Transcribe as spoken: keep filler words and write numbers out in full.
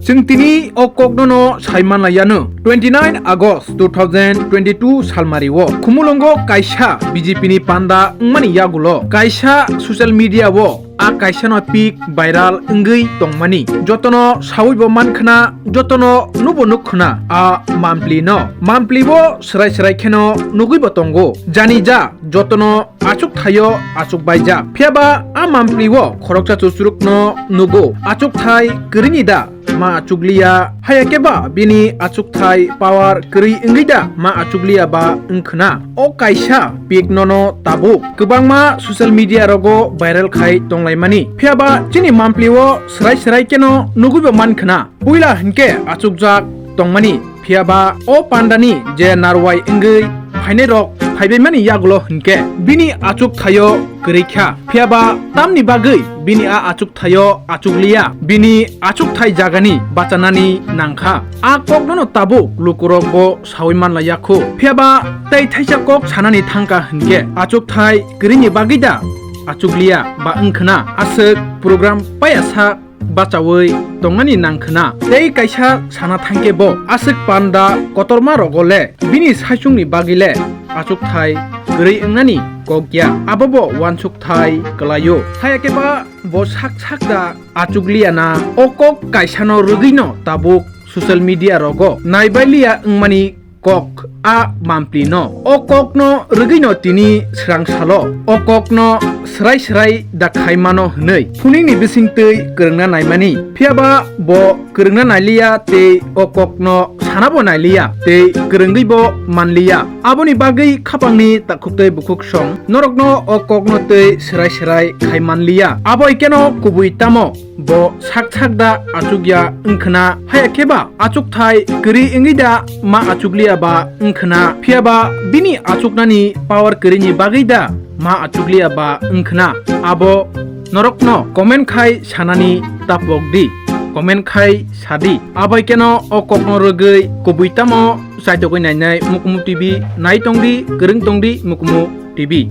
Chwng tini o kokno no sai manlaiya no. Twenty nine August two thousand twenty two salmari o Khumulwngo kaisa B J P ni panda wngmani yagulo kaisa social media o a kaisa no pic viral wngwi tongmani. Jotono sawi bo mankhna, jotono nubo nukkhna a mampli no. Mampli bo swrai swrai kheno nugwi bo tongo. Jani ja jotono achuk thaio achuk baijak. Phiyaba a mampli o khoroksa chuchuruk no nugo. Achuk thai kwrwini da ma achukliya, haya khe ba bini achukthai power kwrwi wngwi da ma achukliya ba wngkhna. O kaisa pic nono tabuk kwbangma social media rogo viral khai tonglaimani. Phiyaba chini mampli o swrai swrai kheno nugwi bo mankhna. Puila hinkhe achukjak tongmani. Phiyaba o pandani je narwai wngwi phainairok phaibaimani yagulo hinkhe bini achuk thaio kwrwi kha. Phiyaba tamni bagwi bini a achuk thaio achukliya? Bini achuk thai jagani bachanani nangkha. A koknono tabuk lukurok bo sawi manlaiya khu. Phiyaba tei thaisa kok sanani thangkha hinkhe achuk thai kwrwini bagwi da achukliya ba wngkhna? Aswk program payasa bachawi tongnani nangkhwna. Tei kaisa sana thangkhe bo aswk panda kotorma rogo le bini saichungni bagwi le achukthai kwrwi wngnani kok ya, abo bo uansukthai kwlaio. Haya khe ba bo sak sak da achukliya na? O kok kaisano rwgwino tabuk social media rogo naibailiya wngmani kok a mampli no. O kok no rwgwi no tini swrang salo o kok no swrai swrai da khai mano hwnwi phuningni bisingtwi kwrwngna naimani. Phiyaba bo kwrwngna nailiya tei o kok no sana bo nailiya tei kwrwngwi bo manliya. Aboni bagwi khapangni takhuktwi bukhuk song norokno o kok no tei swrai swrai khai manliya. Abo ikeno kubui tamo? Bo sak sak da achukya wngkhwna? Haya khe ba achukthai kwrwi wngwi da ma achukliya ba wngkhwna? Phiyaba bini achuknani power kwrwini bagwi da ma achukliya ba wngkhwna? Abo norokno comment khai sanani tapok di, comment khai sadi. Abai keno o kokno rwgwi kubui tamo chaitogwi nainai Mukumu T V, nai tongdi, kwrwng tongdi Mukumu T V.